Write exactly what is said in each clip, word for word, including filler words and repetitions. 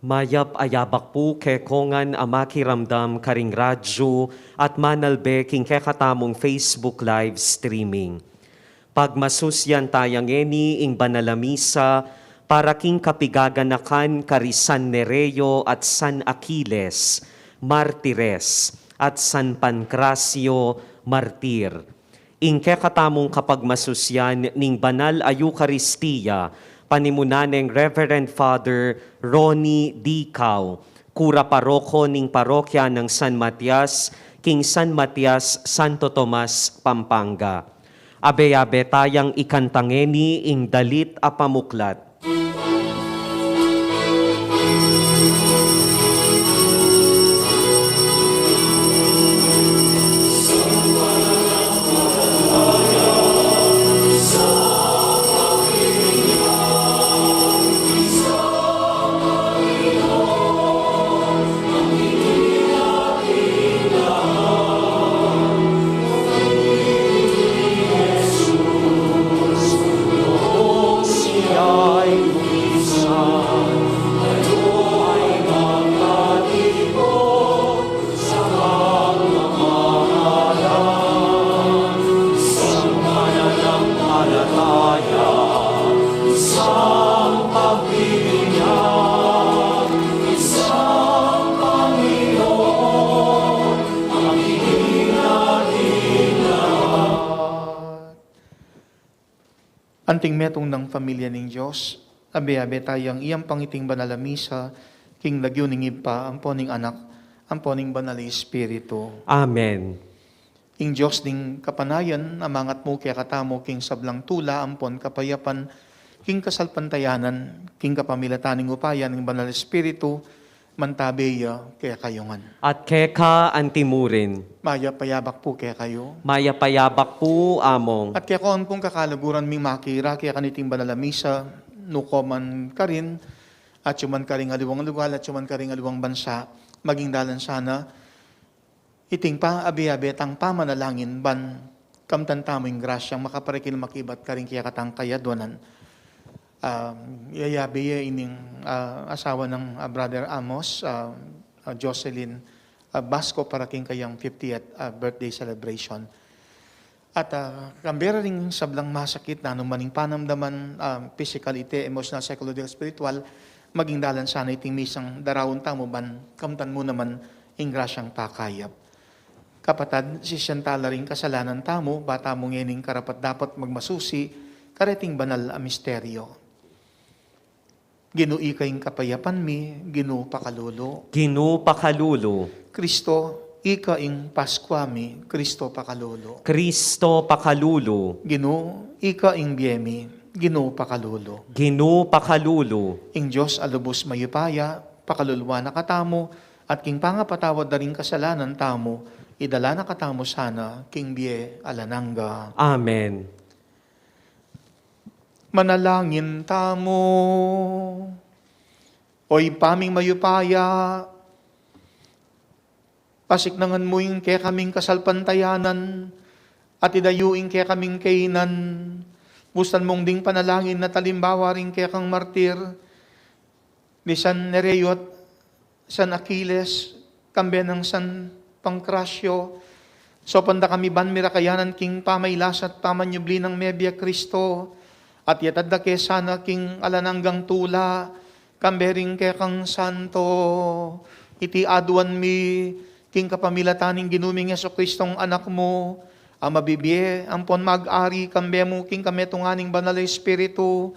Mayap a yabak pu kekongan a makiramdam karing radyu at manalbe king kekatamung Facebook live streaming. Pagmasusyan taya ngeni ing banal a misa para king kapigaganakan kari San Nereo at San Aquiles, martires, at San Pancracio, martir. Ing kekatamung kapagmasusyan ning banal a Eukaristia, panimunan neng Reverend Father Ronnie D. Cao, kura paroko ning parokya nang San Matias, king San Matias, Santo Tomas, Pampanga. Abe-abe tayang ikanta ngeni ing dalit a pamuklat. Anting metung nang pamilya ning Dios, abe-abe tayang iyampang iting banal a misa, king lagyu ning Ibpa, ampo ning Anak, ampo ning Banal a Espiritu. Amen. Ing Dios ning kapanayan, amangat mu kekatamu king sablang tula, ampon kapayapan, king kasalpantayanan, king kapamilatan ning upaya ning Banal a Espiritu, mantabe ya kekayu ngan. At keka antimurin. Mayap a yabak pu kekayu. Mayap a yabak pu, Among. At kekayu ngan pung kakalaguran ming makira keka niting banal a misa, nukarin man karin, atyu man karing aliwang lugal, atyu man karing aliwang bansa, maging dalan sana iting paabe-abe tang pamanalangin ban kamtan tamu ing grasyang makaparikil makibat karing kekatang kayadwanan. Ah, yayabe ya ining, ah, asawa nang, ah, Brother Amos, ah, ah, Jocelyn, ah, Basco para king kayang fiftieth, ah, birthday celebration. At, ah, kambe ra ring sablang masakit, nanu man ing panamdaman, ah, physical, iti, emotional, psychological, spiritual, maging dalan sana iting misang daraun tamu ban kamtan mu naman ing grasyang pakayap. Kapatad, sisian tala ring kasalanan tamu, ba tamu ngening karapat-dapat magmasusi kareting banal a misteryo. Ginu, ika ing kapayapan mi, Ginu pakalulu. Ginu pakalulu. Kristo, ika ing Paskwa mi, Kristo pakalulu. Kristo pakalulu. Ginu, ika ing bie mi, Ginu pakalulu. Ginu pakalulu. Ing Dios a lubus mayupaya, pakaluluan na katamu, at king pangapatawad da ring kasalanan tamu, idala na katamu sana king bie alang angga. Amen. Manalangin tamu. O Ibpa ming mayupaya, pasiknangan mu ing kekaming kasalpantayanan, at idayu ing kekaming kainan. Bustan mung ding panalangin at alimbawa ring kekang martir, ni San Nereo at San Aquiles, kambe nang San Pancracio, saupan da kami ban mirakayanan king pamailas at pamanyubli nang mebie a Kristo, at yatad da ke sana king alang anggang tula, kambe ring kekang santo. Iti aduan mi king kapamilatan ning Ginu ming Jesucristong Anak mu, a mabibie ampon mag-ari kambe mu king kametungan ning Banal a Espiritu,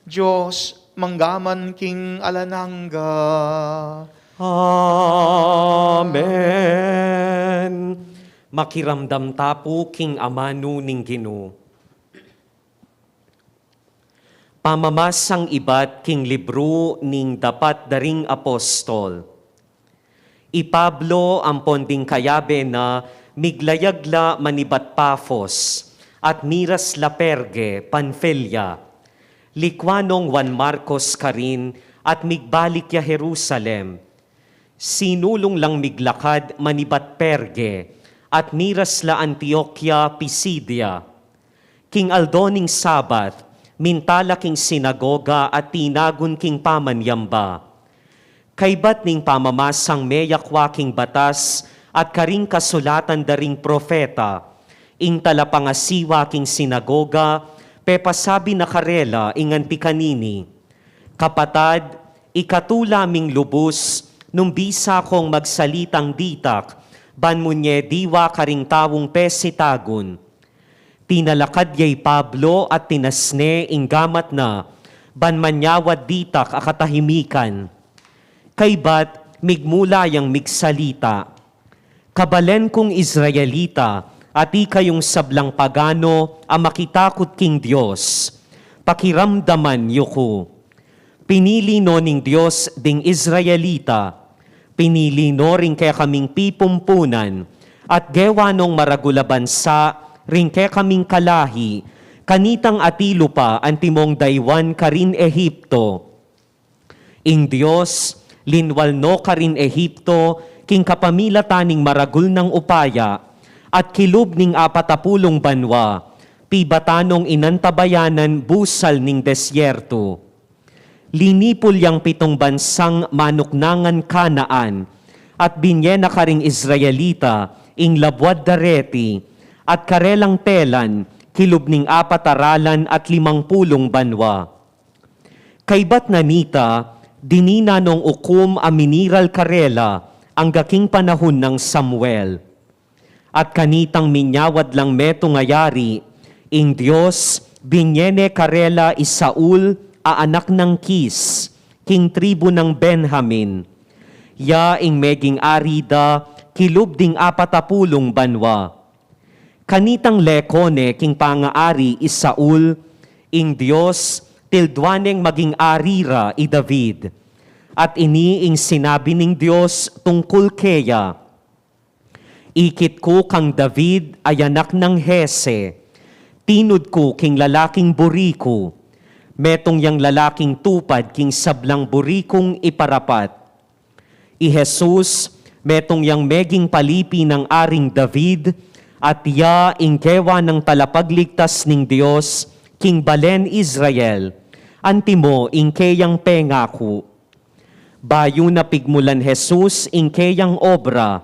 Dios, mangga man king alang angga. Amen. Makiramdam ta pu king amanu ning Ginu. Pamamasang ibat king libru ning Dapat da ring Apostol. I Pablo ampon ding kayabe na miglayag la manibat Pafos, at miras la Perge, Panfilia. Likwa nong Juan Marcos karin at migbalik ya Jerusalem. Sinulung lang miglakad manibat Perge, at miras la Antioquia, Pisidia. King aldo ning Sabat, minta la king sinagoga at tinagun king pamanyamba. Kaybat ning pamamasang meyakwa king batas at karing kasulatan da ring propeta, ing talapangasiwa king sinagoga, pepasabi na karela ing anti kanini, "Kapatad, ikatu la ming lubus nung bisa kong magsalitang ditak, ban munye diwa karing taung pesitagun." Tinalakad ya i Pablo at tinas ne ing gamat na, ban manyawad ditak a katahimikan. Kaybat migmula yang migsalita, "Kabalen kung Israelita, at ikayung sablang pagano a makitakut king Dios, pakiramdaman yu ku. Pinili no ning Dios ding Israelita, pinili no ring kekaming pipumpunan, at gewa nong maragul a bansa ring kekaming kalahi, kanitang atilu pa antimong daywan karin Egipto. Ing Dios, linwal no karin Egipto king kapamilatan ning maragul nang upaya, at kilub ning apat a pulung banwa, pibatan nong inantabayanan busal ning desyertu. Linipul yang pitung bansang manuknangan Kanaan, at binye na karing Israelita ing labuad dareti, at karelang pelan kilub ning apat a ralan at limang pulung banwa. Kaybat na nita, dinina nong ukum a miniral karela angga king panahun nang Samuel. At kanitang minyawad lang metung a yari, ing Dios binye ne karela i Saul a anak nang Kis, king tribu nang Benjamin. Ya ing meging ari da kilub ding apat a pulung banwa. Kanitang leko ne king pangaari i Saul, ing Dios tildua neng maging ari ra i David. At ini ing sinabi ning Dios tungkul keya, "Ikit ku kang David a anak nang Jese, tinud ku king lalaking buri ku, metung yang lalaking tupad king sablang buri kung iparapat." I Jesus, metung yang meging palipi nang Aring David, at ya ing kewa nang talapagligtas ning Dios king balen Israel, antimo ing keyang pengaku. Bayu na pigmulan Jesus ing keyang obra,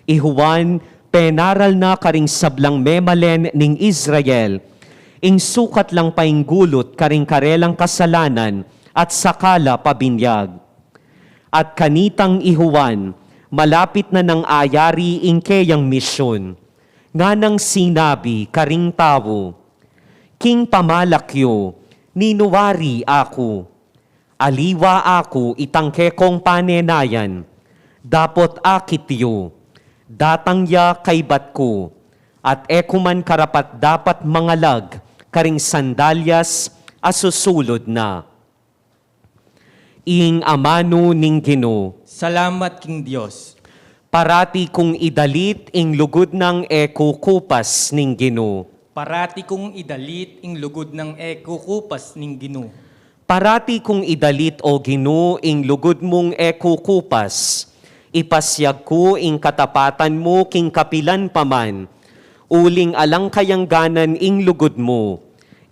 i Juan penaral na karing sablang memalen ning Israel ing sukat lang painggulut karing karelang kasalanan at saka la pabinyag. At kanitang i Juan, malapit na nang ayari ing keyang misyun, nganang sinabi karing tau, "King pamalak yu, ninu wari aku? Aliwa aku itang kekong panenayan, dapot akit yu, datang ya kaybat ku, at e ku man karapat-dapat mangalag karing sandalyas a susulud na." Ing amanu ning Ginu. Salamat king Dios. Parati kung idalit ing lugud nang e kukupas ning Ginu. Parati kung idalit ing lugud nang e kukupas ning Ginu. Parati kung idalit, O Ginu, ing lugud mung e kukupas. Ipasyag ku ing katapatan mu king kapilan pa man, uling alang kayangganan ing lugud mu.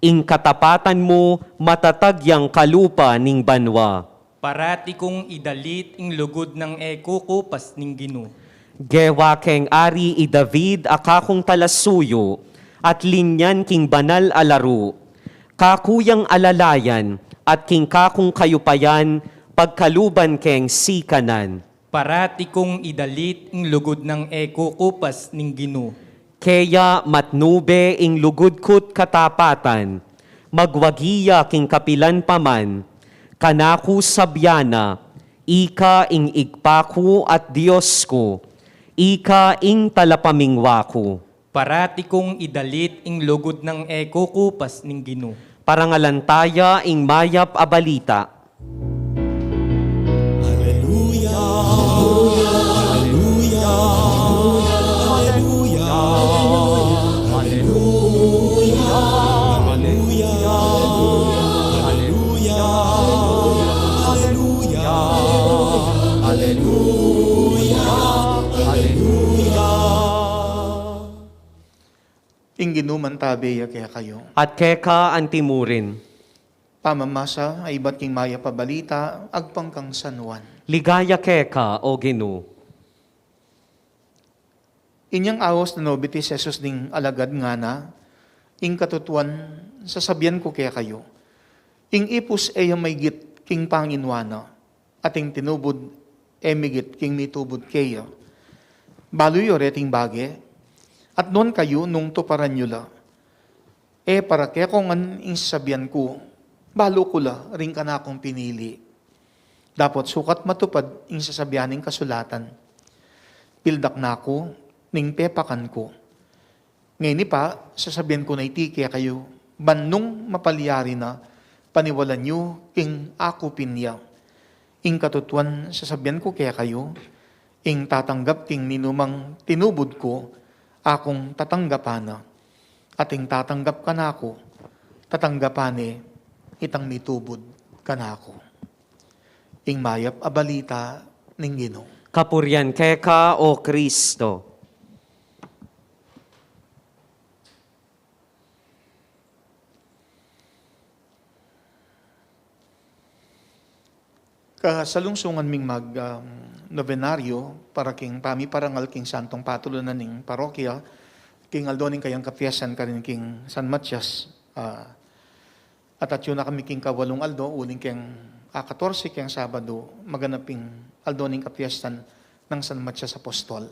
Ing katapatan mu matatag yang kalupa ning banwa. Parati kung idalit ing lugud nang e kukupas ning Ginu. Gewa keng ari i David a kakung talasuyu, at linyan king banal a laru. Kaku yang alalayan, at king kakung kayupayan, pagkaluban keng sikanan. Parati kung idalit ing lugud nang e kukupas ning Ginu. Keya matnube ing lugud ku't katapatan, magwagi ya king kapilan pa man. Kanaku sabyan na, "Ika ing Ibpa ku at Dios ku, ika ing talapamingwa ku." Parati kung idalit ing lugud nang e kukupas ning Ginu. Parangalan taya ing mayap a balita. Aleluya, aleluya, aleluya, aleluya, aleluya, aleluya, aleluya, aleluya, aleluya. Ing Ginu mantabe ya kekayu. At keka antimurin. Pamamasa a ibat king Mayap a Balita agpang kang San Juan. Ligaya keka, O Ginu. Inyang aus na nubitis Jesus ding alagad, ngana, "Ing katutuan, sasabian ku kekayu, ing ipus e ya maygit king panginwa na, at ing tinubud e maygit king mitubud keya. Balu yu reting bage, at nuan kayu nung tuparan yu la. E para kekongan ing sasabian ku, balu ku la ring kanakung pinili. Dapot sukat matupad ing sasabian ning kasulatan, 'Pildak na ku, ning pepakan ku.' Ngeni pa, sasabian ku na iti kekayu, ban nung mapalyari na, paniwalan yu king akupin ya. Ing katutuan, sasabian ku kekayu, ing tatanggap king ninumang tinubud ku, akung tatanggapan na. At ing tatanggap kanaku, tatanggapan ne itang mitubud kanaku." Ing Mayap a Balita ning Ginu. Kapurian keka, O Kristo. Kasalungsungan ming mag, um, nobenaryo para king pamiparangal king santung patulunan ning parokya, king aldo ning kayang kapiestan karin king San Matias, ah, at atyu na kami king kawalung aldo, uling keng, ah, katorse keng Sabadu, maganap ing aldo ning kapiestan nang San Matias Apostol.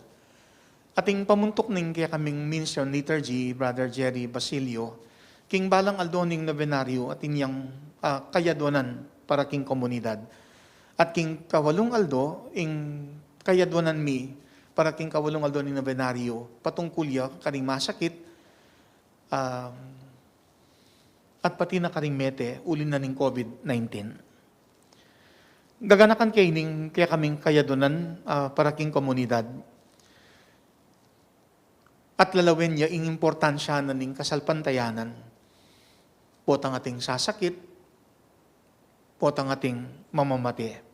Ating pamuntuk ning kekaming Minister in Liturgy, Brother Jerry Basilio, king balang aldo ning nobenaryo atin yang, ah, kayadwanan para king komunidad. At king kawalung aldo, ing kayadwanan mi para king kawalung aldo ning nobenaryo, patungkul ya karing masakit, ah, at pati na karing mete, uli na ning COVID nineteen. Gaganakan ke ining kekaming kayadwanan, ah, para king komunidad. At lalawen ya ing importansya na ning kasalpantayanan. Potang ating sasakit, potang ating mamamate.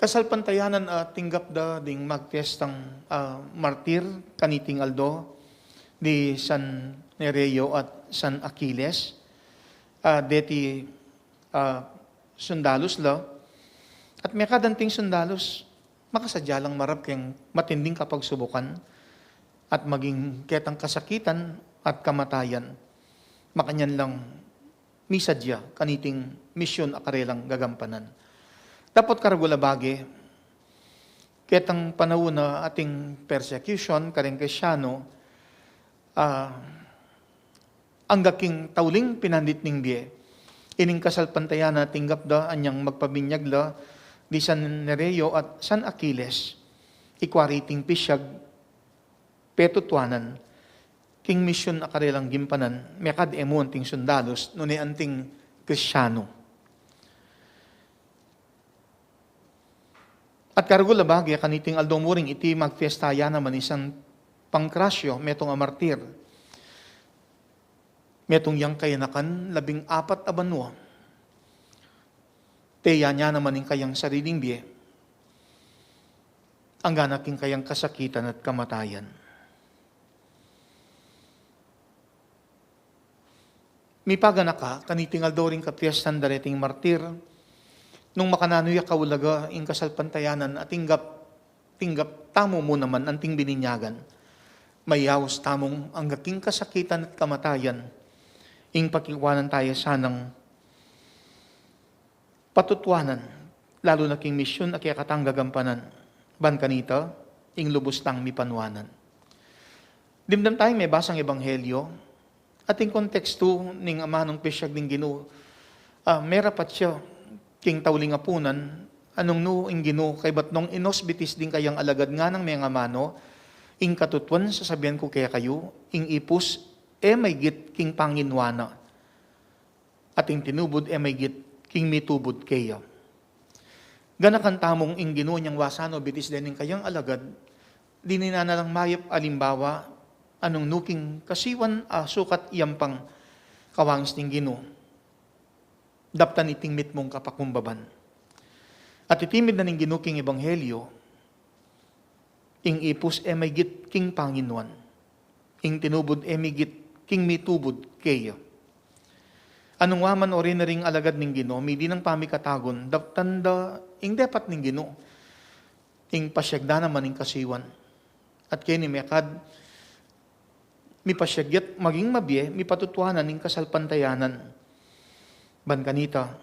Kasalpantayanan a tinggap da ding magpiestang, ah, martir kaniting aldo, di San Nereo at San Aquiles, ah, deti, ah, sundalus la, at mekad anting sundalus, makasadya lang marap keng matinding kapagsubukan, at maging ketang kasakitan at kamatayan, makanyan lang misadya kaniting misyun a karelang gagampanan. Dapot karagul a bage, ketang panaun a ating persecution kareng Kristiano, ah, angga king tauling pinandit ning bie, ining kasalpantayanan a tinggap da anyang magpabinyag la di San Nereo at San Aquiles, ikua riting pisyag petutuanan king misyun a karelang gimpanan, mekad e mu anting sundalus, nune anting Kristiano. At karagul a bage, kaniting aldo mu ring iti magpiesta ya naman i San Pancracio, metung a martir. Metung yang kayanakan, labing apat a banua. Teya nya naman ing kayang sariling bie, angga na king kayang kasakitan at kamatayan. Mipaganaka kaniting aldo ring kapiestan da reting martir, nung makananu ya kaulaga ing kasalpantayanan a tinggap, tinggap tamu mu naman anting bininyagan. Mayaus tamung angga king kasakitan at kamatayan, ing pakikuanan taya sanang patutuanan, lalu na king misyun a kekatang gagampanan, ban kanita, ing lubus tang mipanuanan. Dimdam tayang mebasang ebanghelyo, at ing kontekstu ning amanung pisyag ning Ginu, ah, merapat ya king tauling apunan, anung nu ing Ginu kaybat nung inosbitis ding kayang alagad nganang mengamanu, ing katutuan sasabian ku kekayu, ing ipus e maygit king panginwa na, at ing tinubud e maygit king mitubud keya. Ganakan tamung ing Ginu inyang wasan o bitis deng kayang alagad, dininan na lang mayap alimbawa, anung nu king kasiwan a sukat yampang kawangis ning Ginu. Daptan iting mitmung kapakumbaban. At itimid na ning Ginu king ebanghelyo, Ing ipus e maigit king panginuan, ing tinubud e maigit king mitubud keya. Anung waman o reni ring alagad ning Ginu, midi nang pamikatagun, daptan da ing depat ning Ginu, ing pasiag da naman ing kasiwan. At keni mekad, mipasyag ya't maging mabie, mipatutuanan ing kasalpantayanan. Ban kanita,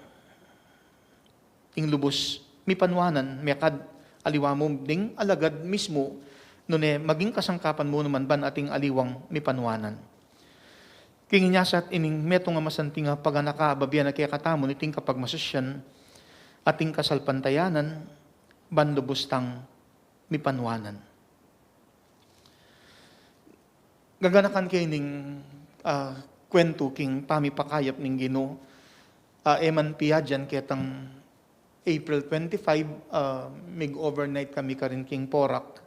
ing lubus mipanuanan, mekad aliwa mu ding alagad mismu, nune maging kasangkapan mu naman ban ating aliwang mipanuanan. King inya sa at ining metung a masanting a paganaka, ababie na kekatamu niting kapagmasusyan, ating kasalpantayanan, ban lubus tang mipanuanan. Gaganakan ke ining, ah, kwentu king pamipakayap ning Ginu, ah, e man piadyan ketang April twenty-five, ah, mig-overnight kami karin king Porac,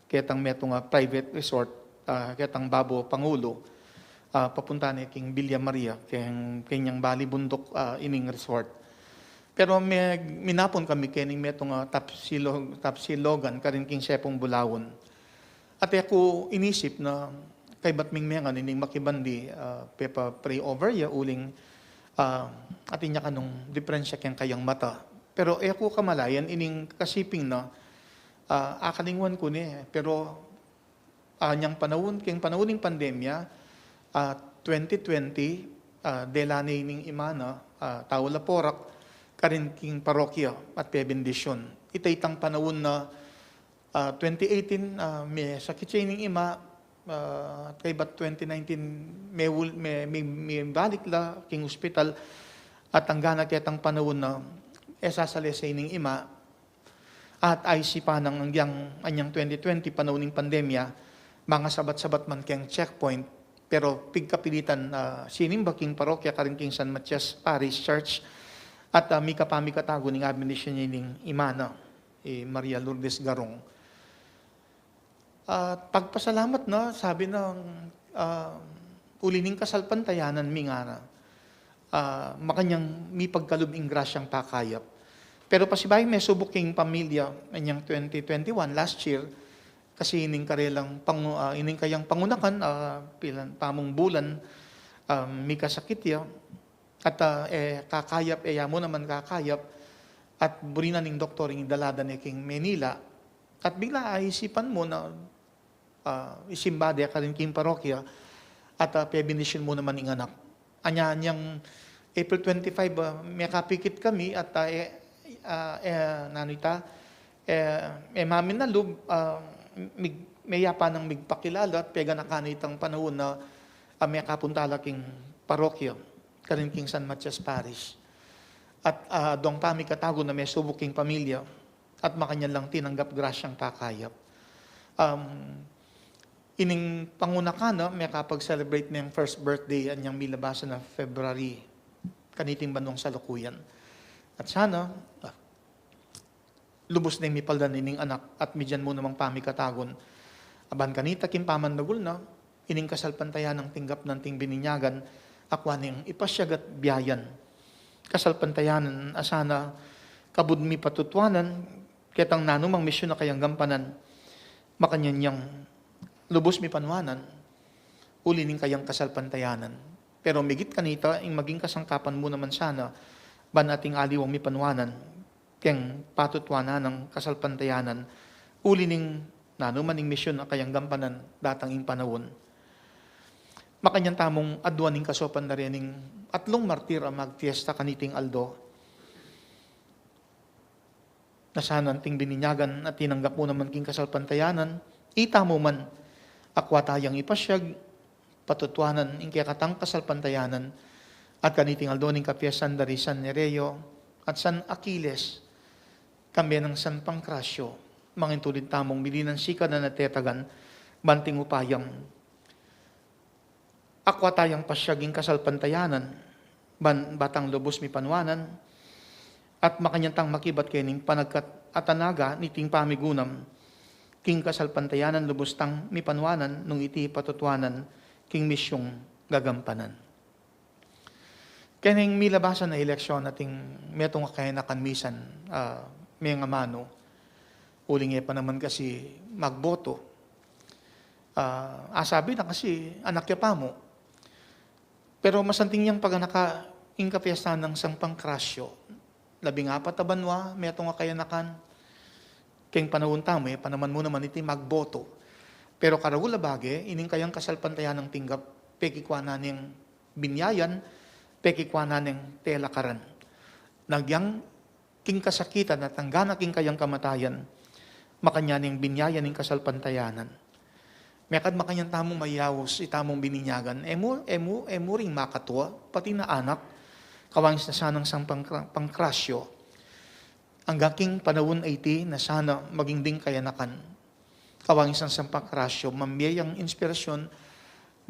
ketang metung a private resort, ah, ketang babo Pangulo, ah, papunta ne king Villa Maria, keng, kenyang bali bunduk, ah, ining resort. Pero me-, minapun kami kening metung a tapsilog-, tapsilogan karin king sepung bulawan. At e ku inisip na kaybat ming mengan ining makibandi, ah, pepa-pray over ya uling, ah, atin ya kanung diperensya keng kayang mata. Pero e ku kamalayan ining kasiping na, ah, akalingwan ku ne. Pero, ah, nyang panaun, keng panaun ning pandemya, ah, twenty twenty, ah, dela ne ining ima na, ah, tau la Porac, karin king parokya at pebendisyun. Ita itang panaun na, ah, twenty eighteen, ah, mesakit ya ining ima, ah, at kaybat twenty nineteen, mewul-, me-, me-, mebalik la king ospital, at anggang ketang panaun na e sasalese ining ima, at aysipan nang anyang, anyang twenty twenty, panaun ning pandemya, mangasabat-sabat man keng checkpoint, pero pigkapilitan, ah, sinimba king parokya karin king San Matias Parish Church, at, ah, mika-, pamikatagun ning abendisyun ining ima na, i Maria Lourdes Garong. Ah, pagpasalamat na, sabi na, ah, uli ning kasalpantayanan mi ngana, ah, makanyan mipagkalub ing grasyang pakayap. Pero pasibayu mesubuk king pamilya, inyang twenty twenty-one, last year, kasi ining karelang pangu-, ah, ining kayang pangunakan, ah, pilan, tamung bulan, ah, mikasakit ya. At, ah, e kakayap, e ya mu naman kakayap, at buri na ning doktor ing idala da ne king Manila. At bigla aysipan mu na, ah, isimba de karin king parokya, at, ah, pebendisyun mu naman ing anak. Anya, anyang April twenty-five, ah, mekapikit kami at, ah, e, ah, e, nanu ita, e, e maminalub, ah, mig-, meyapa nang migpakilala, peganakan itang panaun na, ah, mekapunta la king parokya karin king San Matias Parish. At, ah, dong pamikatagun na mesubuk king pamilya, at makanyan lang tinanggap grasyang pakayap. Um, ining pangunakan na, mekapag-celebrate neng first birthday, anyang milabasan na February, kaniting banuang salukuyan. At sana, ah, lubus neng mipaldan ining anak at migyan mu namang pamikatagun. Aban kanita king pamandagul na, ining kasalpantayanan tinggap nang ating bininyagan, akwa neng ipasyag at biayan. Kasalpantayanan a sana kabud mipatutuanan, ketang nanumang misyun a kayang gampanan, makanyan yang lubus mipanuanan, uli ning kayang kasalpantayanan. Pero migit kanita, ing maging kasangkapan mu naman sana, ban ating aliwang mipanuanan, keng patutuanan nang kasalpantayanan, uli ning nanu man ing misyun a kayang gampanan datang ing panaun. Makanyan tamung aduan ing kasopan da rening atlung martir a magpiesta kaniting aldo. Na sana ating bininyagan at tinanggap mu naman king kasalpantayanan, ita mu man, akwa tayang ipasyag, patutuanan ing kekatang kasalpantayanan, at kaniting aldo ning kapiestan da ri San Nereo at San Aquiles, kambe nang San Pancracio, mangintulid tamung mili nang sikanan at tetagan, ban king upayang akwa tayang pasyag ing kasalpantayanan, ban batang lubus mipanuanan, at makanyan tang makibat kening panagkat at anaga niting pamigunam, king kasalpantayanan lubus tang mipanuanan nung iti patutuanan king misyung gagampanan. Kening milabasan a eleksyon ating metung a kayanakan misan, ah, mengamanu. Uling e pa naman kasi magboto. Ah, asabi na kasi anak ya pa mu. Pero masanting yang paganaka ing kapiestan nang San Pancracio. Labing apat a banua, metung a kayanakan. Keng panaun tamu, e pa naman mu naman iti magboto. Pero karagul a bage, ining kayang kasalpantayanang tinggap, pekikua na neng binyayan, pekikua na neng telakaran. Agyang king kasakitan at anggana king kayang kamatayan, makanyan neng binyayan ing kasalpantayanan. Mekad makanyan tamung mayaus itamung bininyagan, e mu, e mu, e mu ring makatua, pati na anak, kawangis na sanang San Pancra-, Pancracio. Angga king panaun a iti na sana maging ding kayanakan. Kawangis nang San Pancracio, mambie yang inspirasyun,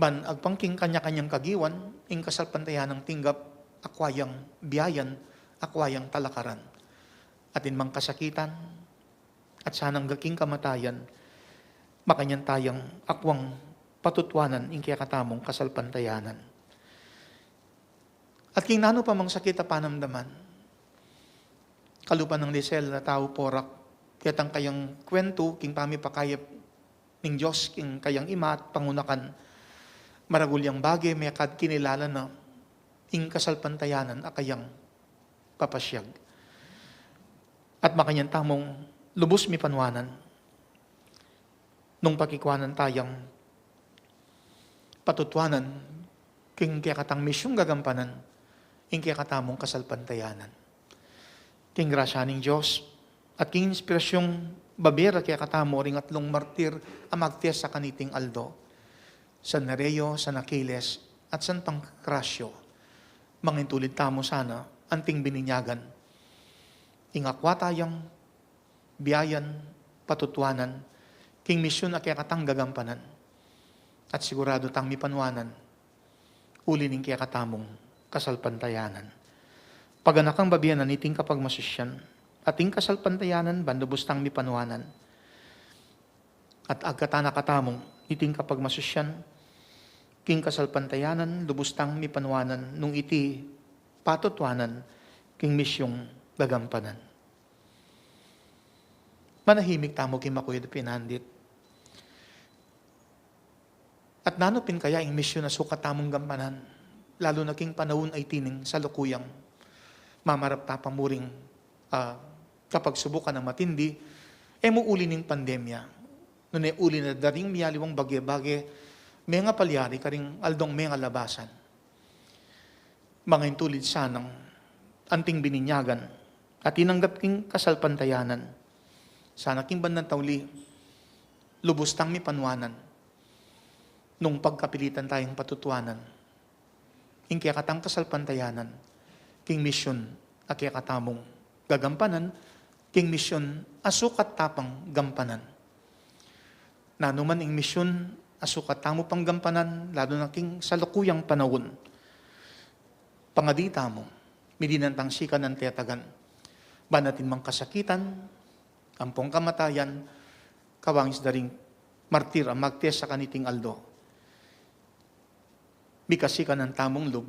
ban agpang king kanya-kanyang kagiwan, ing kasalpantayanang tinggap, akua yang biyayan, akua yang talakaran. Atin mang kasakitan, at sana angga king kamatayan, makanyan tayang akuang patutuanan ing kekatamung kasalpantayanan. At king nanu pa mang sakit a panamdaman, kalupa nang Lisel a tau porak, ketang kayang kuwentu king pamipakayap ning Dios king kayang ima at pangunakan, maragul yang bage mekad kinilala na ing kasalpantayanan a kayang papasyag. At makanyan tamung lubus mipanuanan nung pakikuanan tayang patutuanan king kekatang misyung gagampanan ing kekatamung kasalpantayanan. King grasya ning Dios at king inspirasyung babie ra kekatamu ring atlung martir a magtiesta kaniting aldo, San Nereo, San Aquiles, at San Pancracio, mangintulid tamu sana anting bininyagan ing akua tayang biayan, patutuanan king misyun a kekatang gagampanan, at siguradu tang mipanuanan uli ning kekatamung kasalpantayanan. Paganakang babie na niting kapagmasusyan at ing kasalpantayanan ban lubus tang mipanuanan. At agkatan na katamu niting kapagmasusyan king kasalpantayanan, lubus tang mipanuanan nung iti patutuanan king misyung gagampanan. Manahimik tamu king makuyad a pinandit. At nanu pin kaya ing misyun a sukat tamung gampanan, lalu na king panaun a iti ning salukuyang mamarap ta pa mu ring, ah, kapagsubukan a matindi, e mu uli ning pandemya, nune uli na da ring miyaliwang bage-bage, menga palyari karing aldong menga labasan. Mangintulid sanang anting bininyagan at tinanggap king kasalpantayanan. Sana king bandang tauli, lubus tang mipanuanan nung pagkapilitan tayang patutuanan ing kekatang kasalpantayanan king misyun a kekatamung gagampanan, king misyun a sukat ta pang gampanan. Nanu man ing misyun a sukat tamu pang gampanan, lalu na king salukuyang panaun, pangadi tamu, midinan tang sikanan tetagan, ban atin mang kasakitan ampong kamatayan, kawangis da ring martir a magtiesta kaniting aldo, mikasikanan tamung lub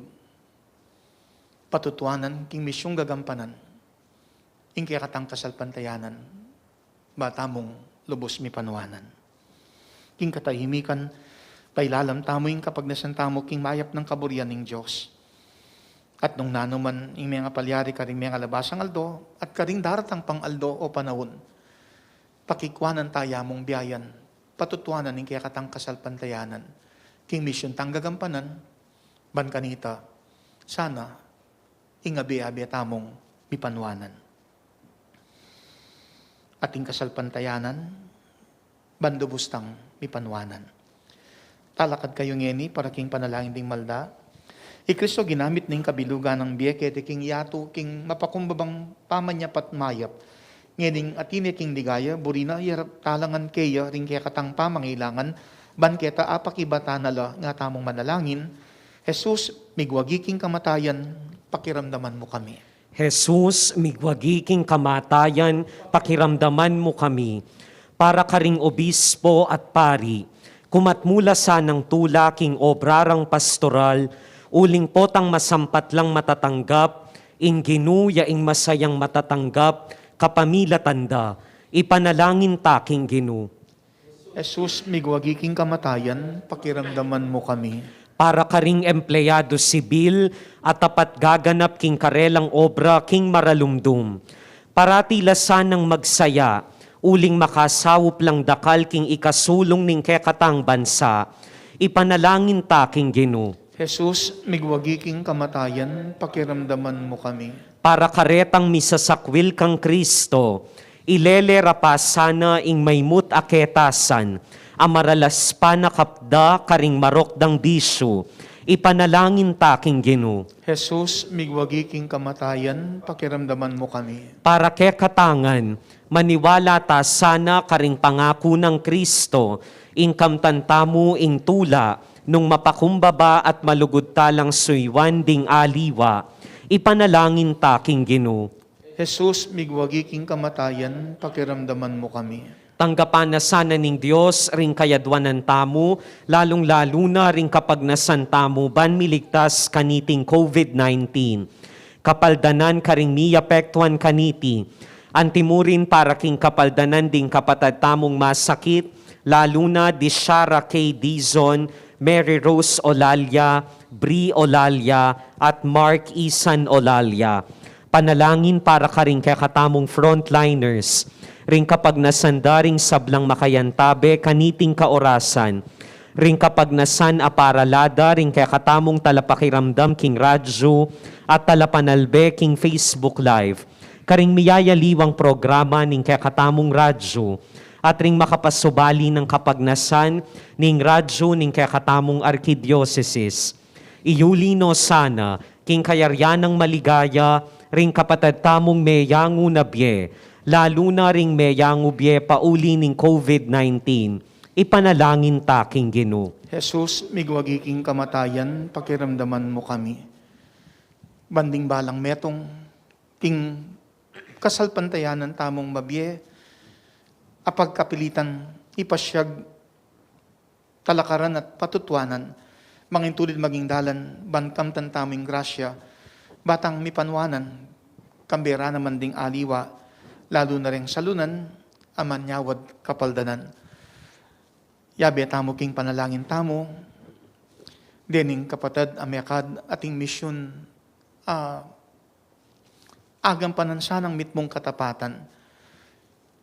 patutuanan king misyung gagampanan ing kekatang kasalpantayanan, ba tamung lubus mipanuanan. King katahimikan, pailalam tamu ing kapagnasan tamu king mayap nang kaburian ning Dios. At nung nanu man ing menga palyari karing menga labasang aldo at karing daratang pang aldo o panaun, pakikuanan taya mung biayan, patutuanan ing kekatang kasalpantayanan king misyun tang gagampanan, ban kanita sana ing abe-abe tamung mipanuanan. Ating kasalpantayanan, ban lubus tang mipanuanan. Talakad kayu ngeni para king panalangin ding malda. I Kristo ginamit ning kabilugan nang bie keti king yatu king mapakumbabang pamanyapat mayap. Ngening atin ne king ligaya, buri na yarap talangan keya ring kekatang pamangailangan, ban keta apakibatan na la nga tamung manalangin, Jesus, migwagi king kamatayan, pakiramdaman mu kami. Jesus, migwagi king kamatayan, pakiramdaman mu kami. Para karing obispo at pari, kumat mu la sanang tula king obra rang pastoral, uling potang masampat lang matatanggap ing Ginu ya ing masayang matatanggap kapamilatan da. Ipanalangin ta king Ginu. Jesus, migwagi king kamatayan, pakiramdaman mu kami. Para karing empleyado sibil a tapat gaganap king karelang obra king maralumdum. Parati la sanang magsaya, uling makasaup lang dakal king ikasulung ning kekatang bansa. Ipanalangin ta king Ginu. Jesus, migwagi king kamatayan, pakiramdaman mu kami. Para karetang misasakwil kang Kristo, ilele ra pa sana ing maymut a ketasan, a maralas pa na kapda karing marok dang bisyu. Ipanalangin ta king Ginu. Jesus, migwagi king kamatayan, pakiramdaman mu kami. Para kekatang ngan, maniwala ta sana karing pangaku nang Kristo, ing kamtan tamu ing tula, nung mapakumbaba at malugud ta lang suyuan ding aliwa. Ipanalangin ta king Ginu. Jesus, migwagi king kamatayan, pakiramdaman mu kami. Tanggapan na sana ning Dios ring kayadwanan tamu, lalung-lalu na ring kapagnasan tamu ban miligtas kaniting COVID nineteen. Kapaldanan karing miapektuan kaniti. Antimurin para king kapaldanan ding kapatad tamung masakit, lalu na di Shara K. Dizon, Mary Rose Olalia, Bri Olalia, at Mark Isan Olalia. Panalangin para karing kekatamung frontliners, ring kapagnasan da ring sablang makayantabe kaniting kaorasan, ring kapagnasan a paralada ring kekatamung talapakiramdam king radyu at talapanalbe king Facebook Live, karing miyayaliwang programa ning kekatamung radyu, at ring makapasubali nang kapagnasan ning radyu ning kekatamung arkidiosesis. Iyuli no sana king kayarian nang maligaya ring kapatad tamung meyangu na bie, lalu na ring meyangu bie pauli ning COVID nineteen. Ipanalangin ta king Ginu. Jesus, migwagi king kamatayan, pakiramdaman mu kami. Ban ding balang metung king kasalpantayanan tamung mabie, a pagkapilitan ipasyag talakaran at patutuanan, mangintulid maging dalan ban kamtan tamu ing grasya, ba tang mipanuanan, kambe ra naman ding aliwa, lalu na ring salunan a manyawad kapaldanan. Yabe tamu king panalangin tamu dening kapatad a mekad ating misyun, a agampanan sanang mitmung katapatan.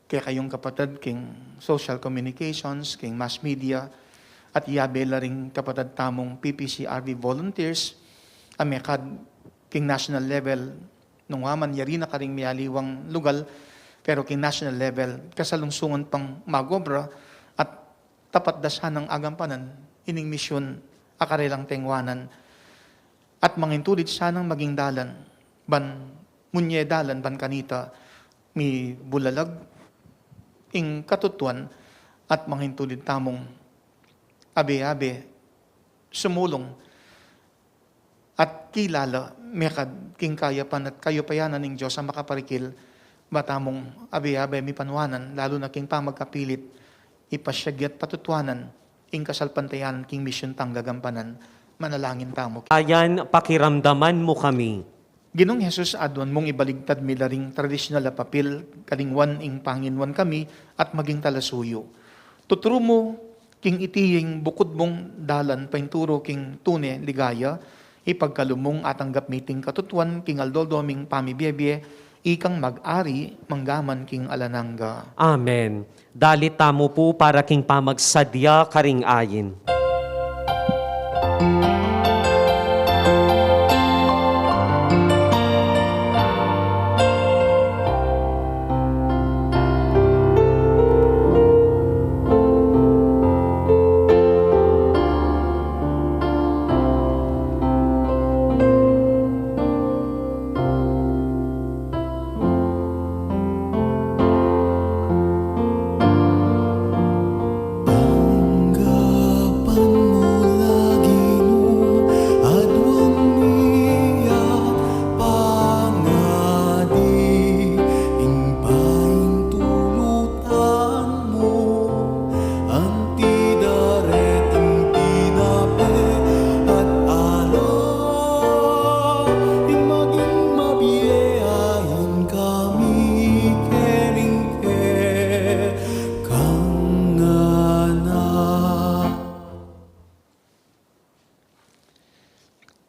Kekayung kapatad king social communications, king mass media, at yabe la ring kapatad tamung P P C R V volunteers a mekad king national level, nung wa man yari na karing miyaliwang lugal, pero king national level, kasalungsungan pang magobra at tapat da sanang agampanan ining misyun a karelang tengwanan. At mangintulid sanang maging dalan ban, munye dalan ban kanita mibulalag ing katutuan, at mangintulid tamung abe-abe sumulung at kilala mekad king kayapan at kayupayanan ning Dios a makaparikil, ba tamung abe-abe mipanuanan, lalu na king pamagkapilit, ipasyag at patutuanan ing kasalpantayanan king misyun tang gagampanan. Manalangin tamu. Ayan, pakiramdaman mu kami. Ginung Jesus, aduan mung ibaligtad mi la ring tradisyonal a papil, kalingwan ing panginuan kami at maging talasuyu. Tuturu mu king iti ing bukud mung dalan painturu king tune ligaya, ipagkalub mung atanggap mi iting katutuan king aldo-aldo ming pamibie-bie, ikang mag-ari manggaman king alang angga. Amen. Dalit tamu pu para king pamagsadya karing ayin.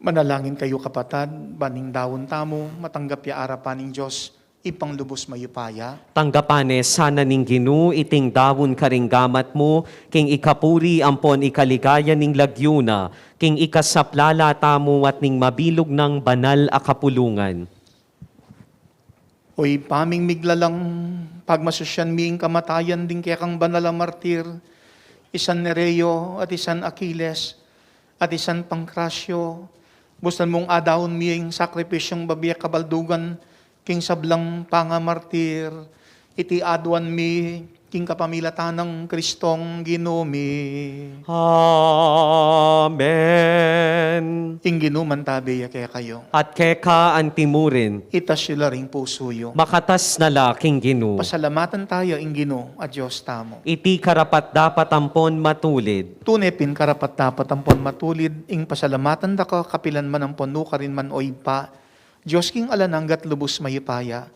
Manalangin kayu, kapatad, ban ing daun tamu matanggap ya arapan ning Dios, Ibpang lubus mayupaya. Tanggapan ne sana ning Ginu iting daun karing gamat mu, king ikapuri ampon ikaligaya ning lagyu na, king ikasaplala tamu at ning mabilug nang banal a kapulungan. O Ibpa ming miglalang, pagmasusyan mi ing kamatayan ding kekang banal a martir, i San Nereo at i San Aquiles, at i San Pancracio, bustan mung adaun mi ing sakripisyung babie kabaldugan king sablang pangamartir, iti aduan mi king kapamilatan nang Kristong Ginu mi. Amen. Ing Ginu mantabe ya kekayu. At keka antimurin. Itas yu la ring pusu yu. Makatas na la king Ginu. Pasalamatan taya ing Ginu a Dios tamu. Iti karapat-dapat ampon matulid. Tune pin karapat-dapat ampon matulid ing pasalamatan da ka kapilan man ampon nukarin man, o Ibpa, Dios king alang angga at lubus mayupaya.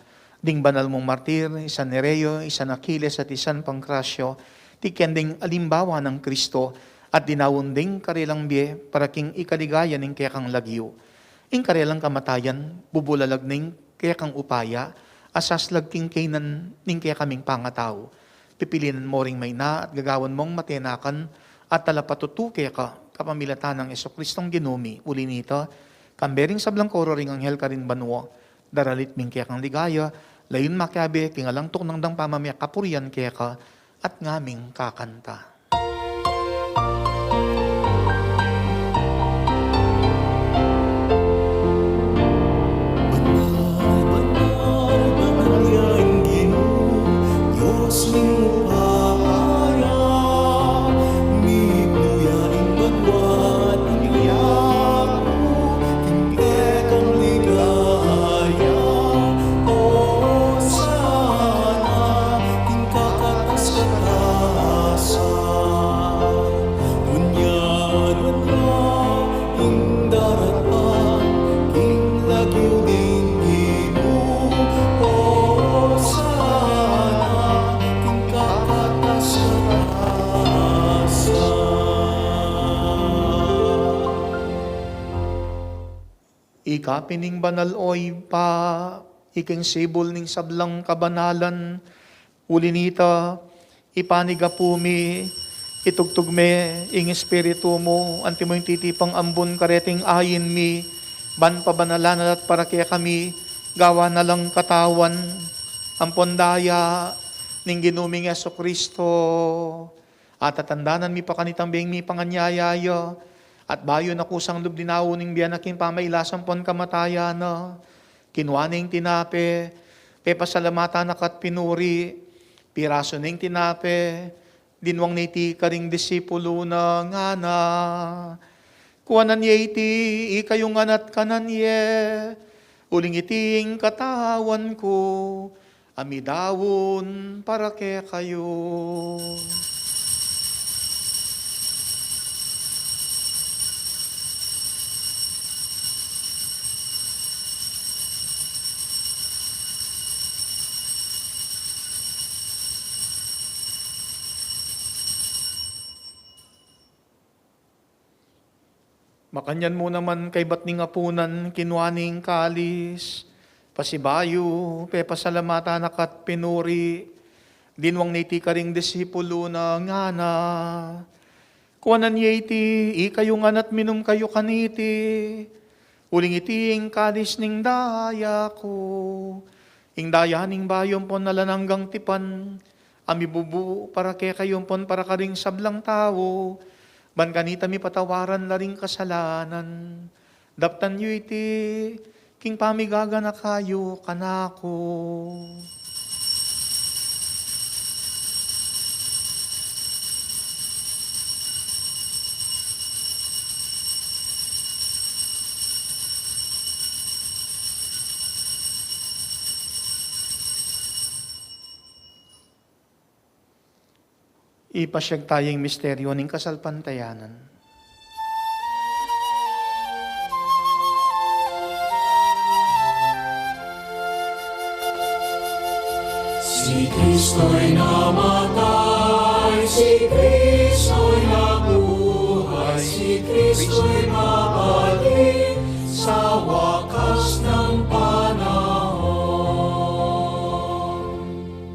Ding banal mung martir, i San Nereo, i San Aquiles, at i San Pancracio, tikyan ding alimbawa nang Kristo, at dinaun ding karelang bie para king ikaligaya ning kekang lagyu. Ing karelang kamatayan, bubulalag ning kekang upaya, a saslag king kaynan ning kekaming pangatau. Pipilinan mu ring maina at gagawan mung matenakan at talapatutu keka, kapamilatan nang Jesucristong Ginu mi. Uli nita, kambe ring sablang koro ring anghel karin banua, daralit mi ing kekang ligaya, layun makiabe king alang tuknang dang pamamie kapurian keka, at ngaming kakanta. Banal, banal, banal ya ing Ginu, Dios ning upaya, mibnu ya ing banua at ing yaku, king kekang ligaya, Hosana, king kakatas-katasan. Ngunyan, ngunyan, ing daratang, king lagyu ning Ginu, Hosana, king kakatas-katasan. Ika pin ing banal, o Ibpa, ika ing sibul ning sablang kabanalan. Uli nita, ipanyawad mi, itugtug me ing Espiritu mu, antimo ing titipang ambun kareting ain mi, ban pabanalan na la at para kekami, gawan na lang katawan ampon daya ning Ginu ming Jesucristo. At tatandanan mi pa kanitang beng mipanganyaya ya, at bayu na kusang lub dinaun ing bie na king pamailas ampon kamatayan na, kinua ne ing tinape, pepasalamatan na ka at pinuri, pirasu ne ing tinape, dinwang ne iti karing disipulu na, ngana: Kuanan ye iti ikayu ngan at kanan ye, uling iti ing katawan ku, a midaun para kekayu. Makanyan mu naman kaybat ning apunan, kinua ne ing kalis, pasibayu, pepasalamatan na ka at pinuri, dinwang ne iti karing disipulu na, ngana: Kuanan ye iti ikayu ngan at minum kayu kaniti, uling iti ing kalis ning daya ku, ing daya ning bayu ampon alang anggang tipan, a mibubu para kekayu ampon para karing sablang tau, ban kanita mipatawaran la ring kasalanan. Daptan yu iti king pamigaganaka yu kanaku. Ipasyag taya ing misteryu ning kasalpantayanan. Si Kristo'y namatay, si Kristo'y nabuhay, si Kristo'y babalik,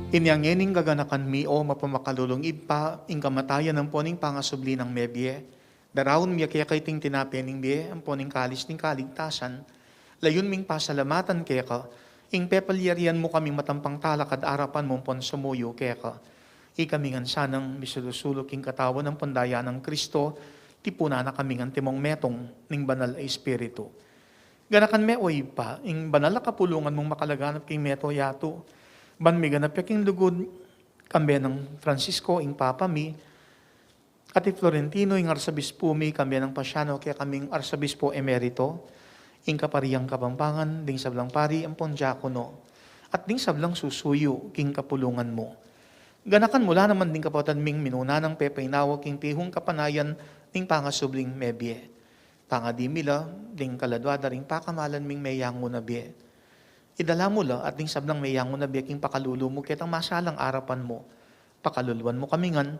Inya ngening gaganakan mi, o mapamakalulung Ibpa, ing kamatayan ampon ing pangasubli nang mebie, daraun mi keka iting tinape ning bie ampon ing kalis ning kaligtasan. Layun ming pasalamatan keka ing pepalyarian mu kaming matampang talakad arapan mu ampon sumuyu keka. Ikami ngan sanang misulu-sulu king katawan ampon daya nang Kristo, tipunan na kami ngan timong metung ning Banal a Espiritu. Ganakan me, o Ibpa, ing banal a kapulungan mung makalaganap king mabilug a yatu, ban miganap ya king lugud, kambe nang Francisco ing Papa mi, at i Florentino ing Arsobispo mi, kambe nang Pasiano kekaming Arsobispo Emerito, ing Kaparian Kapampangan, ding sablang pari ampon diakono, at ding sablang susuyu king kapulungan mu. Ganakan mu la naman ding kapatad ming minuna nang pepainawa king pihung kapanayan ning pangasubling mebie. Pangadi mi la ding kaladua da ring pakamalan ming meyangu na bie. Idala mu la at ding sablang meyangu na bie king pakalulu mu ketang masalang arapan mu. Pakaluluan mu kami ngan,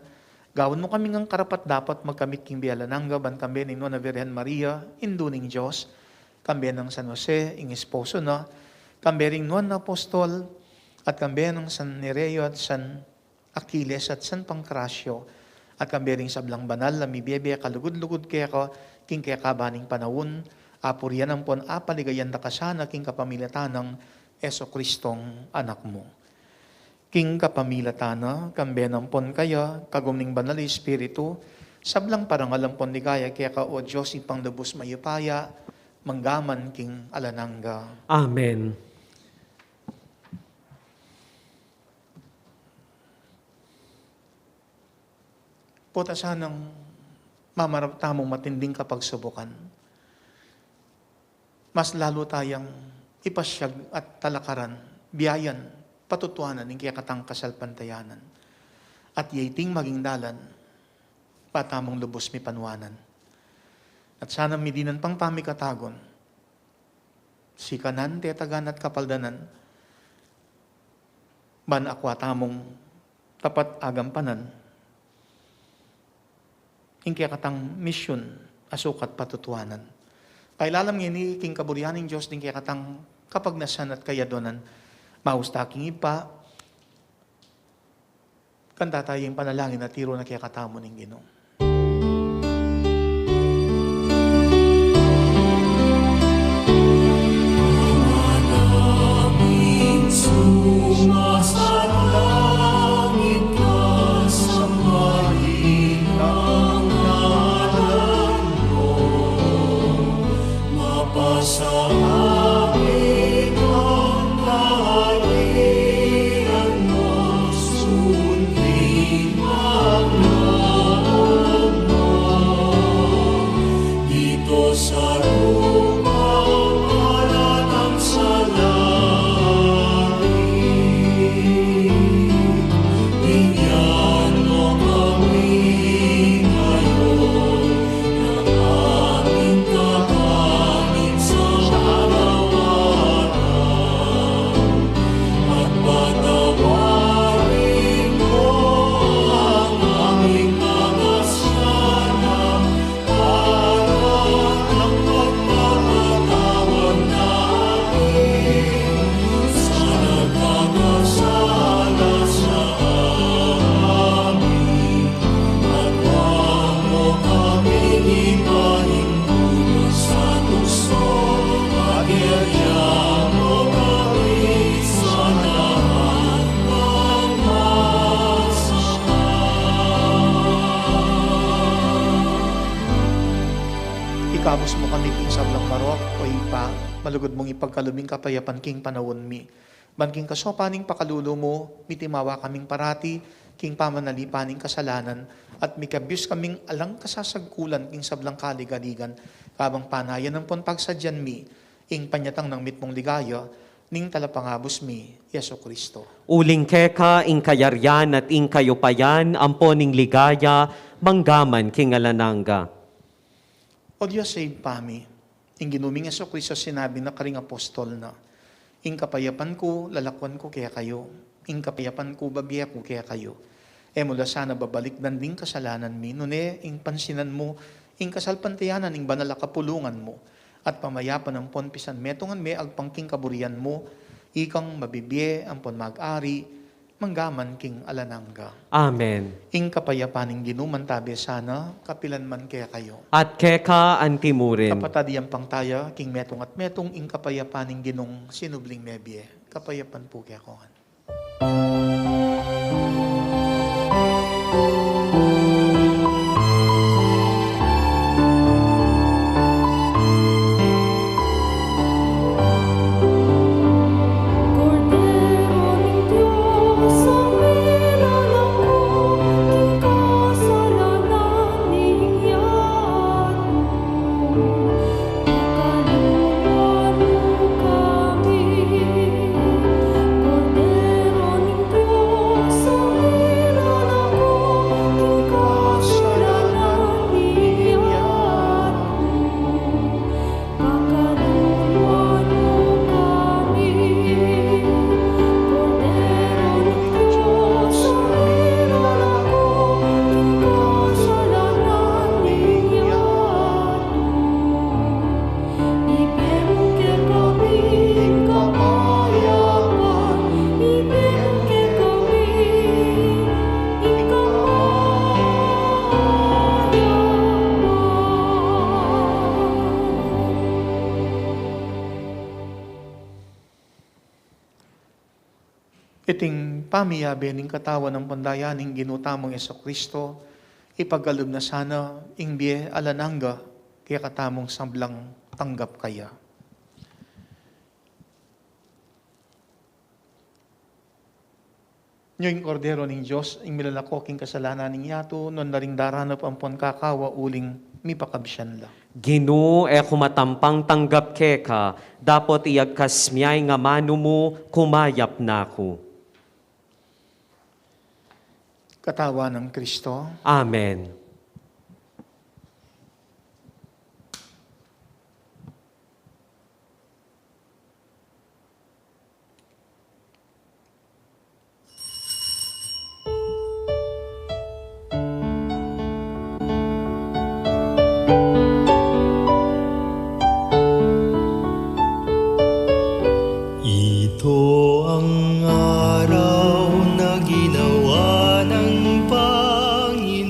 gawan mu kami ngan karapat-dapat magkamit king bie alang angga, ban kambe ning Nuan a Virgen Maria, Indu ning Dios, kambe nang San Jose, ing esposo na, kambe ring nuan a apostol, at kambe nang San Nereo at San Aquiles at San Pancracio, at kambe ring sablang banal a mibiebie kalugud-lugud keka king kekaban ning panaun, apurian ampon apaligayan da ka sana king kapamilatan nang Jesucristong Anak mu. King kapamilatan na, kambe na ampon kaya, kagum ning Banal a Espiritu, sablang parangal ampon ligaya keka, o Dios, Ibpang lubus mayupaya, mangga man king alang angga. Amen. Pota sanang mamarap tamung matinding kapagsubukan, mas lalu tayang ipasyag at talakaran, biayan, patutuanan ing kekatang kasalpantayanan. At ya iting maging dalan, ba tamung lubus mipanuanan. At sana midinan pang pamikatagun, sikanan, tetagan at kapaldanan, ban akua tamung tapat agampanan ing kekatang misyun a sukat patutuanan. Pailalam ngeni king kaburian ning Dios ding kekatang kapagnasan at kayadwanan, maus ta king Ibpa, kanta tayu ing panalangin a tiru na kekatamu ning Ginu. Ikabus mu kami king sablang marok, o Ibpa, malugud mung ipagkalub ing kapayapan king panaun mi. Ban king kasaupan ning pakalulu mu, mitimawa kaming parati king pamanalipan ning kasalanan, at mikabyus kaming alang kasasagkulan king sablang kaligaligan, kabang panayan ampon pagsadyan mi ing panyatang nang mitmung ligaya ning Talapangabus mi, Jesucristo. Uling keka ing kayarian at ing kayupayan, ampon ing ligaya, mangga man king alang angga. O Dios, Ibpa mi, ing Ginu ming Jesucristo sinabi na karing apostol na, "Ing kapayapan ku, lalakwan ku kekayu, ing kapayapan ku, bibie ku kekayu." E mu la sana babalikdan ding kasalanan mi, nune ing pansinan mu ing kasalpantayanan ning banal a kapulungan mu, at pamayapan ampon pisanmetungan me agpang king kaburian mu, ikang mabibie ampon mag-ari mangga man king alang angga. Amen. Ing kapayapan ning Ginu mantabe sana kapilan man kekayu. At keka antimurin. Kapatad, iyampang taya king metung at metung ing kapayapan ning Ginung sinubling mebie. Kapayapan pu kekayu ngan. Iting pamiyabe ning katawan ampon daya ning Ginu tamung Jesucristo, ipagkalub na sana ing bie alang angga kekatamung sablang tanggap kaya. Nyo ing Kordero ning Dios, ing milalako king kasalanan ning yatu, nuan la ring daranup ampon kakawa uling mipakabsian la. Ginu, e ku matampang tanggap keka, dapot iyagkas mu ya ing amanu mu, kumayap na ku. Katawan nang Kristo. Amen. Ito ang araw na ginawa ng Panginoon,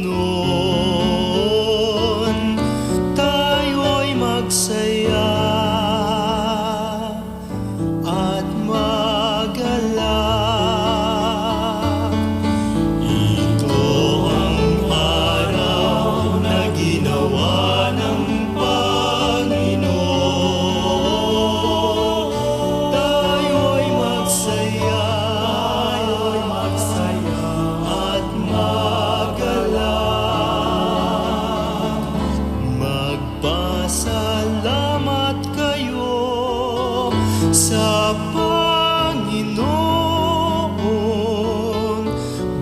tayo'y magsaya at magalak. Ito ang araw na ginawa ng Panginoon. Tayo'y magsaya, tayo'y magsaya at magalak. Magpasalamat kayo sa Panginoon,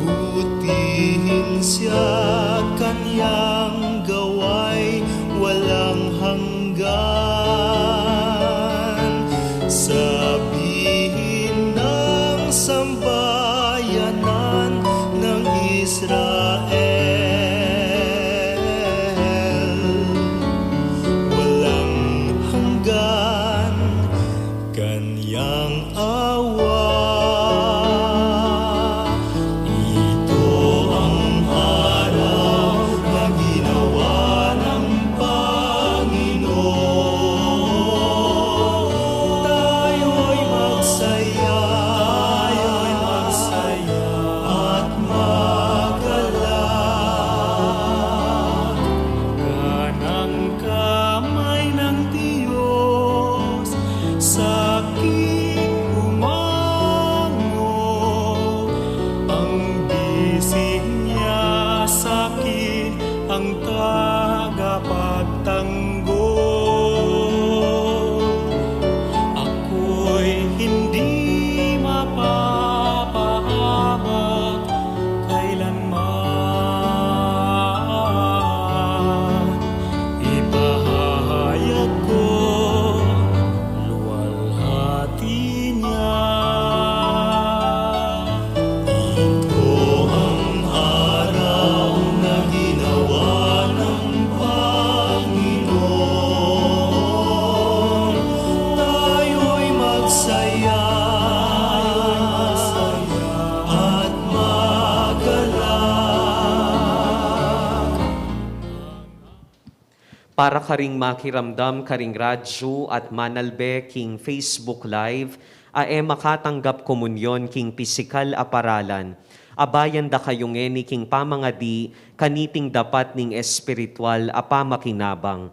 butihin siya, kanyang gawain walang hanggan. Sabihin ng sambayanan ng Israel, walang hanggan kanyang Para karing makiramdam karing radyu at manalbe king Facebook Live, a e makatanggap komunyon king pisikal a paralan, abayan da kayu ngeni king pamangadi kaniting dapat ning espiritual a pamakinabang.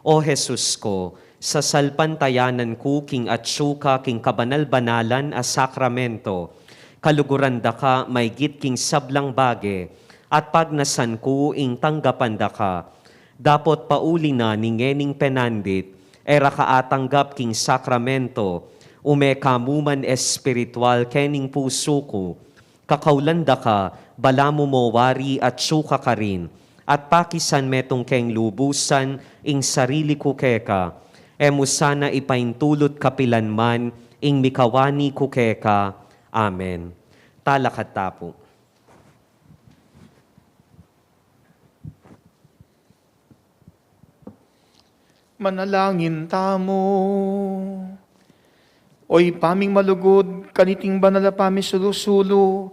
O Jesus ko, sasalpantayanan ku king atsu ka king kabanal-banalan a sakramento, kaluguran da ka maygit king sablang bage, at pagnasan ku ing tanggapan da ka. Dapot pauli na ning ngening penandit, e ra ka atanggap king sakramento, ume ka mu man espiritual kening pusu ku. Kakaulan da ka, balamu mo wari atsu ka karin, at pakisan metung keng lubusan ing sarili ku keka. E mu sana ipaintulut kapilan man ing mikawani ku keka. Amen. Talakad ta pu. Manalangin tamu. O Ibpa ming malugud, kaniting banal a pamisulu-sulu,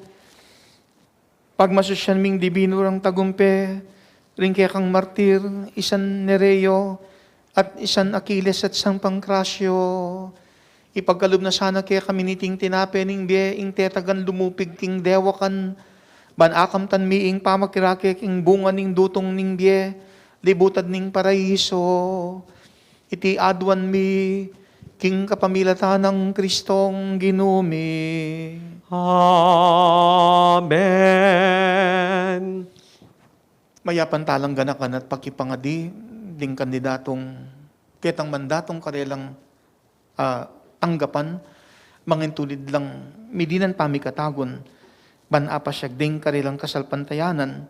pagmasusyan ming dibinu rang tagumpe ring kekang martir, i San Nereo at i San Aquiles at San Pancracio. Ipagkalub na sana kekami niting tinape ning bie, ing tetagan lumupig king dewakan, ban akamtan mi ing pamakirake king bunga ning dutung ning bie, libutad ning paraiso. Iti aduan mi king kapamilatan nang Kristong Ginu mi. Amen. Mayap talang ganakan at pakipangadi ding kandidatung ketang mandatung karelang, ah, tanggapan, mangintulid lang mi dinan pamikatagun, ban apasyag ding karelang kasalpantayanan,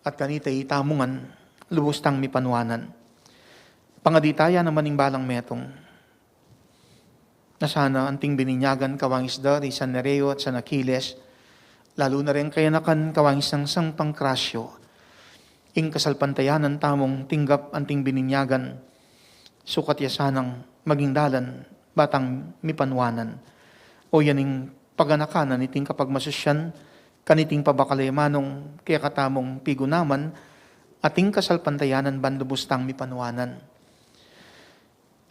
at kanita itamu ngan lubus tang mipanuanan. Pangadi taya naman ing balang metung. Na sana anting bininyagan kawangis da ri San Nereo at San Aquiles, lalu na ring kayanakan kawangis nang San Pancracio, ing kasalpantayanan tamung tinggap anting bininyagan, sukat ya sanang maging dalan ba tang mipanuanan. O yan ing paganakanan iting kapagmasusyan, kaniting pabakal a manung kekatamung pigunaman, ating kasalpantayanan ban lubus tang mipanuanan.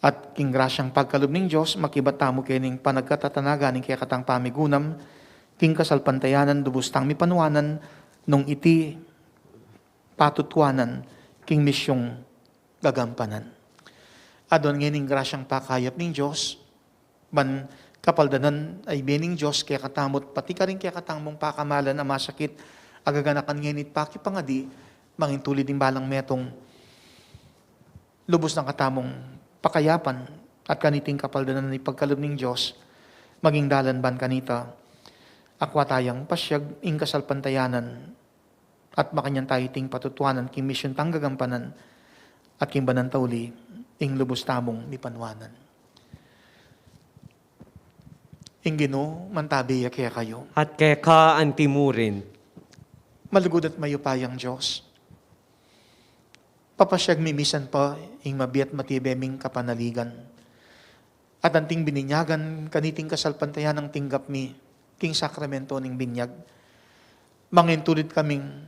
At king grasyang pagkalub ning Dios, makibat tamu kening panagkatatanagan ning kekatang pamigunam, king kasalpantayanan lubus tang mipanuanan, nung iti patutuanan king misyung gagampanan. Aduan ngening grasyang pakayap ning Dios, ban kapaldanan a ibie ning Dios kekatamut, pati karing kekatamung pakamalan a masakit, agaganakan ngenit pakipangadi, mangintulid ing balang metung, lubus na katamung pakayapan, at kaniting kapaldanan ipagkalub ning Dios, maging dalan ban kanita, akwa tayang pasyag ing kasalpantayanan, at makanyan tayu iting patutuanan king misyun tang gagampanan, at king banal a uli, ing lubus tamung mipanuanan. Ing Ginu mantabi ya kekayu. At keka antimurin. Malugud at mayupayang Dios, papasyag mi misan pa ing mabiat matibe ming kapanaligan, at anting bininyagan kaniting kasalpantayanang tinggap mi king sakramento ning binyag, mangintulid kaming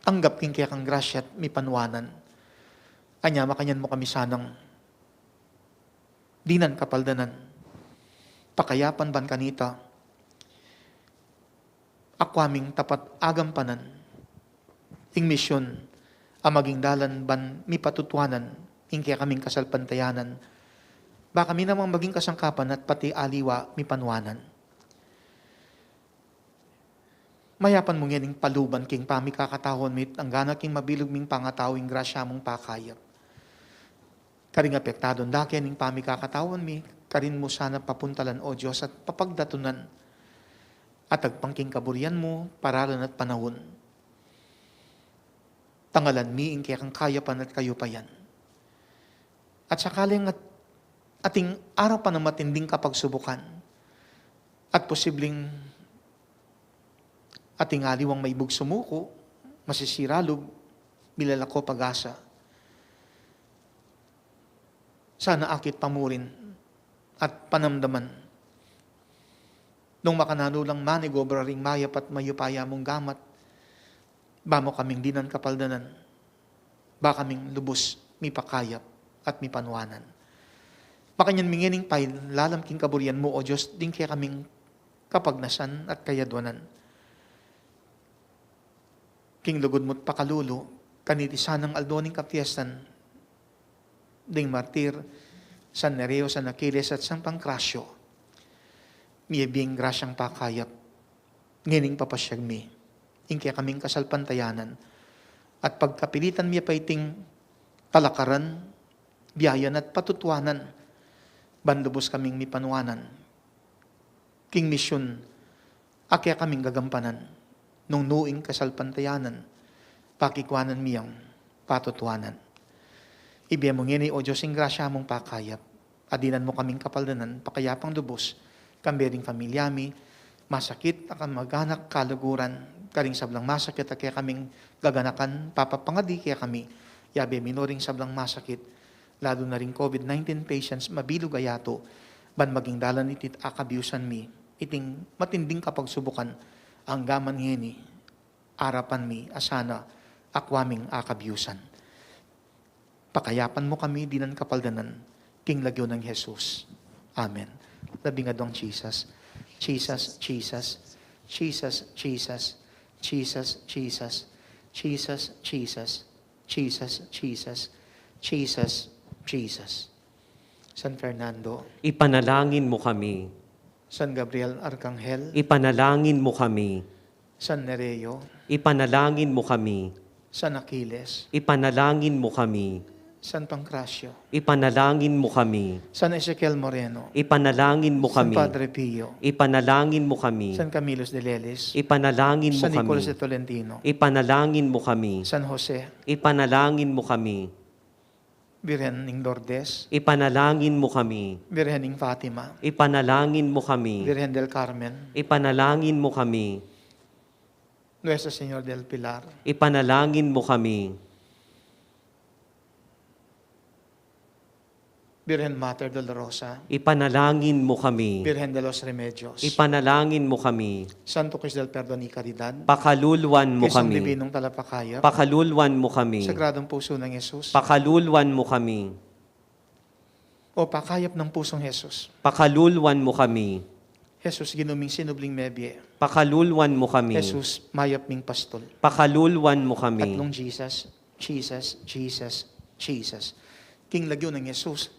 tanggap king kekang grasya at mipanuanan. Anya makanyan mu kami sanang dinan kapaldanan, pakayapan ban kanita, akwa ming tapat agampanan ing misyun a maging dalan ban mipatutuanan ing kekaming kasalpantayanan, ba kami namang maging kasangkapan at pati aliwa mipanuanan. Mayapan mu ngening paluban king pamikakatauan mi, anggana king mabilug ming pangatau ing grasya mung pakayap. Karing apektadun da kening pamikakatauan mi, karin mu sana papuntalan, O Dios, at papagdatunan, at agpang king kaburian mu, paralan at panaun. Tangalan mi ing kekang kayapan at kayupayan. At sakaling at-, ating arapan a matinding kapagsubukan, at posibleng ating aliwang maibug sumuku, masisira lub, milalako pag-asa. Sana akit pamurin at panamdaman nung makananu lang manigobra ring mayap at mayupaya mung gamat, ba mu kaming dinan kapaldanan, ba kaming lubus mipakayap at mipanuanan. Makanyan mi ngening pailalam king kaburian mu, O Dios, ding kekaming kapagnasan at kayadwanan. King lugud mu't pakalulu, kaniti sanang aldo ning kapiestan ding martir, San Nereo, San Aquiles, at San Pancracio. Mie bing grasyang pakayap, ngening papasiag mi ing kekaming kasalpantayanan, at pagkapilitan mi pa iting talakaran, biayan at patutuanan, ban lubus kaming mipanuanan king misyun a kekaming gagampanan, nung nu ing kasalpantayanan, pakikuanan mi yang patutuanan. Ibie mu ngeni, O Dios, ing grasya mung pakayap, a dinan mu kaming kapaldanan pakayapang lubus, kambe ring familia mi, masakit a kamaganak, kaluguran, karing sablang masakit a kekaming gaganakan, papapangadi kekami, yabe mi no ring sablang masakit, lalu na ring covid nineteen patients, mabilug a yatu, ban maging dalan iti't akabiusan mi iting matinding kapagsubukan, anggaman ngeni, arapan mi a sana akua ming akabiusan. Pakayapan mu kami dinan kapaldanan, king lagyu nang Jesus. Amen. Labing adwang Jesus. Jesus, Jesus, Jesus, Jesus, Jesus, Jesus, Jesus, Jesus, Jesus, Jesus, Jesus, Jesus. San Fernando. Ipanalangin mu kami. San Gabriel Arkanghel. Ipanalangin mu kami. San Nereo. Ipanalangin mu kami. San Aquiles. Ipanalangin mu kami. San Pancracio. Ipanalangin mu kami. San Ezekiel Moreno. Ipanalangin mu San kami. Padre Pio. Ipanalangin mu kami. San Camillus de Lelis. Ipanalangin mu San kami. Nicolas de Tolentino. Ipanalangin mu kami. San Jose. Ipanalangin mu kami. Birhen ning Lourdes. Ipanalangin mu kami. Birhen ning Fatima. Ipanalangin mu kami. Birhen del Carmen. Ipanalangin mu kami. Nuestra Señora del Pilar. Ipanalangin mu kami. Birhen Mater Dolorosa. Ipanalangin mu kami. Birhen de los Remedios. Ipanalangin mu kami. Santo Cristo del Perdon y Caridad. Pakaluluan mu kami. Divinong Talapakayap. Pakaluluan mu kami. Sagradong Puso ng Jesus. Pakaluluan mu kami. O pakayap ng pusong Jesus. Pakaluluan mu kami. Jesus, Ginu ming sinubling mebie. Pakaluluan mu kami. Jesus, mayap ming pastol. Pakaluluan mu kami. Tatlong Jesus, Jesus, Jesus, Jesus. King lagyu nang Jesus,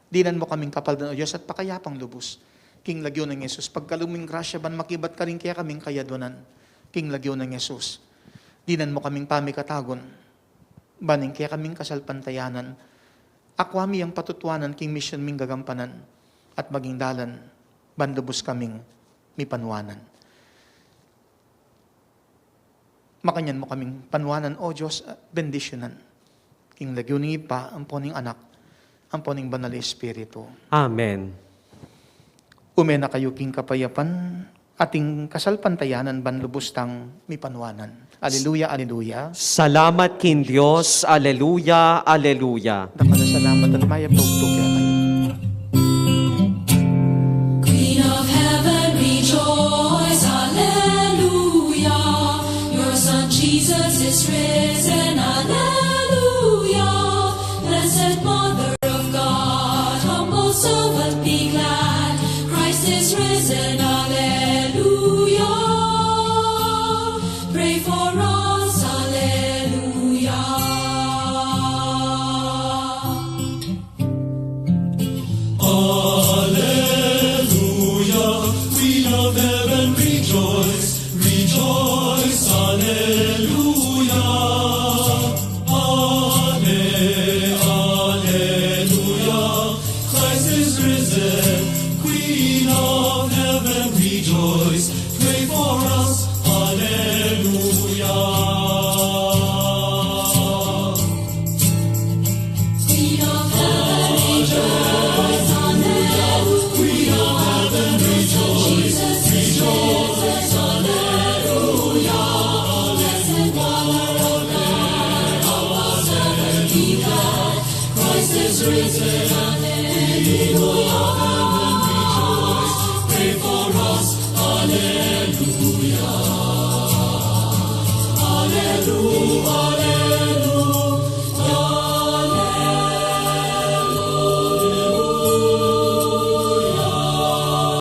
dinan mu kaming kapaldanan, O Dios, at pakayapang lubus. King lagyu nang Jesus, pagkalub mu ing grasya ban makibat karing kekaming kayadwanan. King lagyu nang Jesus, dinan mu kaming pamikatagun, ban ing kekaming kasalpantayanan akua mi yang patutuanan king misyun ming gagampanan, at maging dalan ban lubus kaming mipanuanan. Makanyan mu kaming panuanan, O Dios, at bendisyunan. King lagyu ning Ibpa, ampo ning Anak, ampo ning Banal a Espiritu. Amen. Ume na kayu king kapayapan, ating kasalpantayanan ban lubus tang mipanuanan. Aleluya, aleluya. Salamat king Dios. Aleluya, aleluya. Dakal a salamat at mayap a ugtu kekayu. Queen of heaven, rejoice, hallelujah. Your son Jesus is risen, hallelujah. Blessed Mother of God, humble servant, be glad. Christ is risen, hallelujah. Pray for us, hallelujah. Alleluia, Queen of heaven, rejoice, rejoice, alleluia. Alle-, alleluia, Christ is risen, Queen of heaven, rejoice, pray for us, alleluia.